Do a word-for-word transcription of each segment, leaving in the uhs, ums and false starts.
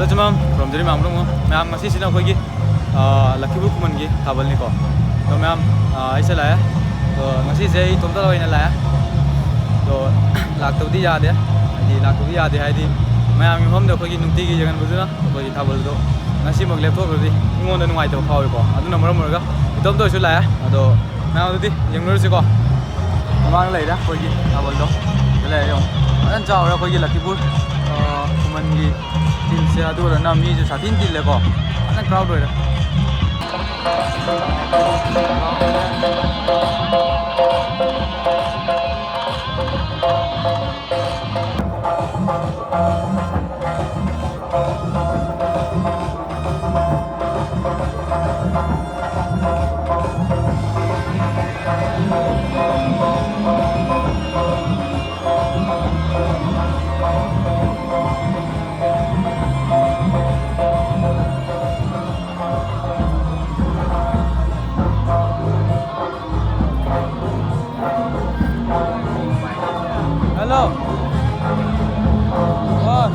Hello, ꯃꯌꯥꯝ, ꯈꯨꯔꯨꯝꯖꯔꯤ ꯃꯌꯥꯝ ꯄꯨꯝꯅꯃꯛ꯫ ꯃꯌꯥꯝ, ꯉꯁꯤꯁꯤꯅ ꯑꯩꯈꯣꯏꯒꯤ, ꯑ, ꯂꯛꯈꯤꯄꯨꯔ ꯈꯨꯃꯟꯒꯤ ꯊꯥꯕꯜꯅꯤꯀꯣ꯫ ꯑꯗꯣ ꯃꯌꯥꯝ, ꯑ, ꯑꯩꯁꯦ ꯂꯥꯛꯑꯦ꯫ ꯑꯗꯣ ꯉꯁꯤꯁꯦ ꯑꯩ ꯏꯇꯣꯝꯇ ꯑꯣꯏꯅ ꯂꯥꯛꯑꯦ꯫ ꯑꯗꯣ ꯂꯥꯛꯇꯕꯗꯤ ꯌꯥꯗꯦ꯫ ꯍꯥꯏꯗꯤ ꯂꯥꯛꯇꯕꯗꯤ ꯌꯥꯗꯦ ꯍꯥꯏꯗꯤ ꯃꯌꯥꯝꯒꯤ ꯃꯐꯝꯗ ꯑꯩꯈꯣꯏꯒꯤ ꯅꯨꯡꯇꯤꯒꯤ ꯌꯦꯡꯍꯟꯕꯗꯨꯅ ꯑꯩꯈꯣꯏꯒꯤ ꯊꯥꯕꯜꯗꯣ ꯉꯁꯤꯃꯛ ꯂꯦꯞꯊꯣꯛꯈ꯭ꯔꯗꯤ ꯑꯩꯉꯣꯟꯗ ꯅꯨꯡꯉꯥꯏꯇꯕ ꯐꯥꯎꯏꯀꯣ꯫ ꯑꯗꯨꯅ ꯃꯔꯝ ꯑꯣꯏꯔꯒ ꯏꯇꯣꯝꯇ ꯑꯣꯏꯔꯁꯨ ꯂꯥꯛꯑꯦ꯫ ꯑꯗꯣ ꯃꯌꯥꯝ ꯑꯗꯨꯗꯤ ꯌꯦꯡꯂꯨꯔꯁꯤꯀꯣ꯫ ꯃꯃꯥꯡꯗ ꯂꯩꯔꯦ ꯑꯩꯈꯣꯏꯒꯤ ꯊꯥꯕꯜꯗꯣ꯫ ꯑꯗ ꯂꯩꯔꯦ ꯌꯦꯡꯉꯣ꯫ ꯐꯖꯅ ꯆꯥꯎꯔꯦ ꯑꯩꯈꯣꯏꯒꯤ ꯂꯛꯈꯤꯄꯨꯔ, ꯑ, ꯈꯨꯃꯟꯒꯤ ꯆꯤꯡꯁꯦ꯫ ꯑꯗꯨ ꯑꯣꯏꯔꯒꯅ ꯃꯤꯁꯨ ꯁꯥꯊꯤꯅ ꯇꯤꯜꯂꯦꯀꯣ꯫ ꯐꯖꯅ crowd ꯑꯣꯏꯔꯦ꯫ Hello. Boss.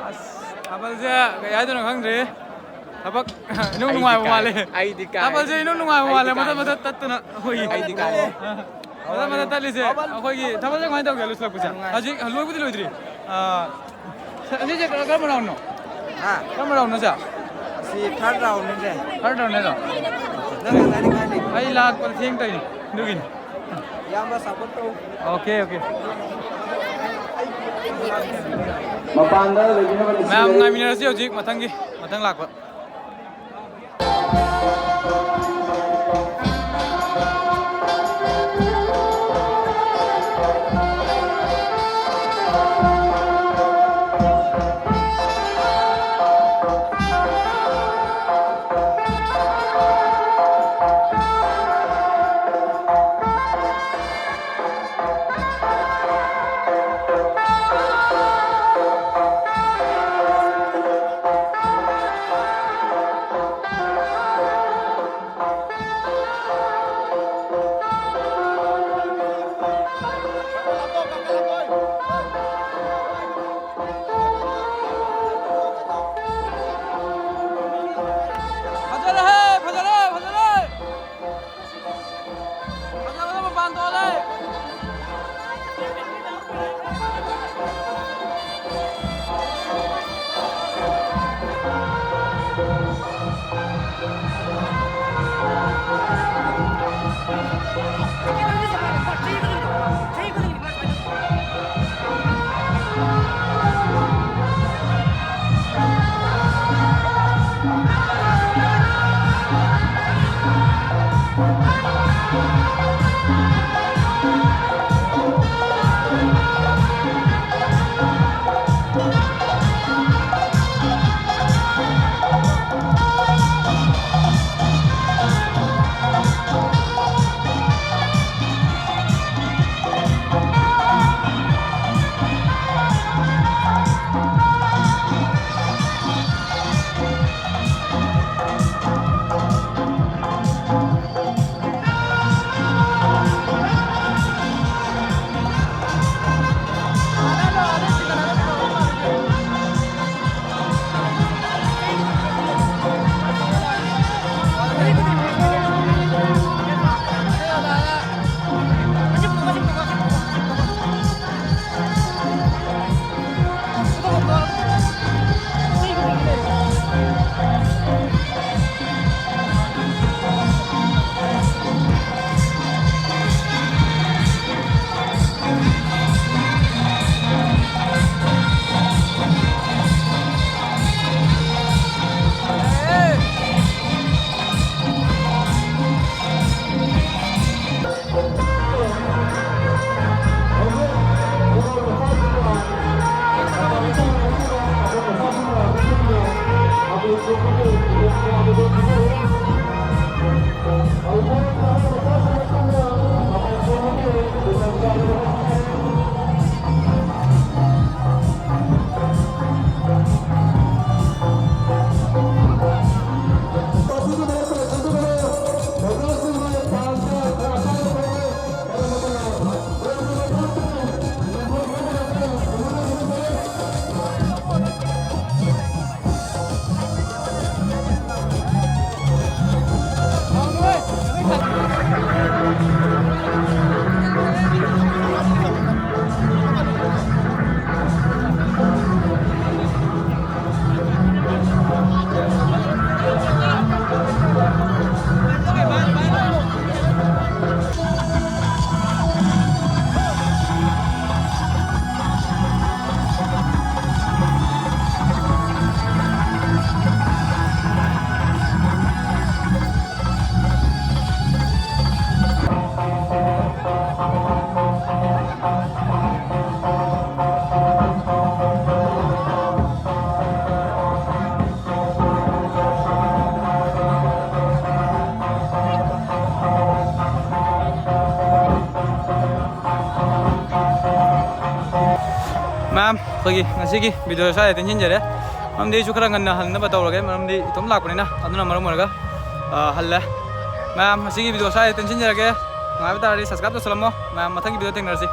ꯑꯁ, ꯊꯥꯕꯜꯁꯦ ꯀꯩ ꯍꯥꯏꯗꯣꯏꯅꯣ ꯈꯪꯗ꯭ꯔꯦ꯫ ꯊꯕꯛ ꯏꯅꯨꯡ ꯑꯩꯗꯤ ꯅꯨꯡꯉꯥꯏꯕ ꯀꯥꯏ, ꯃꯥꯜꯂꯦ꯫ ꯑꯩꯗꯤ ꯀꯥꯏ꯫ ꯊꯥꯕꯜꯁꯦ ꯏꯅꯨꯡ ꯅꯨꯡꯉꯥꯏꯕ ꯑꯩꯗꯤ ꯃꯥꯜꯂꯦ, ꯃꯊꯠ ꯀꯥꯏ꯫ ꯃꯊꯠ ꯇꯠꯇꯅ ꯑꯩꯈꯣꯏꯒꯤ꯫ ꯑꯩꯗꯤ ꯀꯥꯏ꯫ ꯃꯊꯠ ꯃꯊꯠ ꯇꯠꯂꯤꯁꯦ ꯑꯩꯈꯣꯏꯒꯤ ꯊꯥꯕꯜꯁꯦ ꯀꯃꯥꯏꯅ ꯇꯧꯒꯦ ꯂꯣꯏꯁꯤꯜꯂꯛꯄꯁꯦ? ꯅꯨꯡꯉꯥꯏ꯫ ꯍꯧꯖꯤꯛ ꯂꯣꯏꯕꯨꯗꯤ ꯂꯣꯏꯗ꯭ꯔꯤ꯫ ꯑꯥ, ꯑꯁꯤꯁꯦ ꯀꯔꯝꯕ ꯔꯥꯎꯟꯅꯣ? ꯍꯥ? ꯀꯔꯝꯕ ꯔꯥꯎꯟꯅꯣ ꯁꯦ? ꯑꯁꯤ ꯊꯥꯔꯠ ꯔꯥꯎꯟꯅꯤꯅꯦ꯫ ꯊꯥꯔꯠ ꯔꯥꯎꯟꯅꯦꯗꯣ? ꯅꯪ ꯉꯁꯥꯏꯗꯤ ꯀꯥꯏ ꯂꯩ? ꯑꯩ ꯂꯥꯛꯄꯗ ꯊꯦꯡ ꯇꯧꯔꯤꯅꯤ, ꯑꯗꯨꯒꯤꯅꯤ꯫ ꯏꯌꯥꯝꯕ ꯁꯞꯄꯣꯔꯠ ꯇꯧ꯫ Okay, okay. ꯃꯄꯥꯟꯗ ꯂꯩꯕꯤꯅꯕ ꯅꯤꯡꯁꯤꯡꯖꯔꯤ꯫ ꯃꯌꯥꯝ ꯉꯥꯏꯃꯤꯟꯅꯔꯁꯤ ꯍꯧꯖꯤꯛ ꯃꯊꯪꯒꯤ, ꯃꯊꯪ ꯂꯥꯛꯄ꯫ ꯑꯩꯈꯣꯏꯒꯤ ꯉꯁꯤꯒꯤ video ꯁ꯭ꯋꯥꯏꯗ ꯇꯦꯟꯁꯤꯟꯖꯔꯦ꯫ ꯃꯔꯝꯗꯤ ꯑꯩꯁꯨ ꯈꯔ ꯉꯟꯅ ꯍꯟꯅꯕ ꯇꯧꯔꯒꯦ, ꯃꯔꯝꯗꯤ ꯏꯇꯣꯝ ꯂꯥꯛꯄꯅꯤꯅ꯫ ꯑꯗꯨꯅ ꯃꯔꯝ ꯑꯣꯏꯔꯒ, ꯑ, ꯍꯜꯂꯦ꯫ ꯃꯌꯥꯝ, ꯉꯁꯤꯒꯤ video ꯁ꯭ꯋꯥꯏꯗ ꯇꯦꯟꯁꯤꯟꯖꯔꯒꯦ꯫ ꯅꯨꯡꯉꯥꯏꯕ ꯇꯥꯔꯗꯤ subscribe ꯇꯧꯁꯜꯂꯝꯃꯣ꯫ ꯃꯌꯥꯝ, ꯃꯊꯪꯒꯤ video ꯊꯦꯡꯅꯔꯁꯤ꯫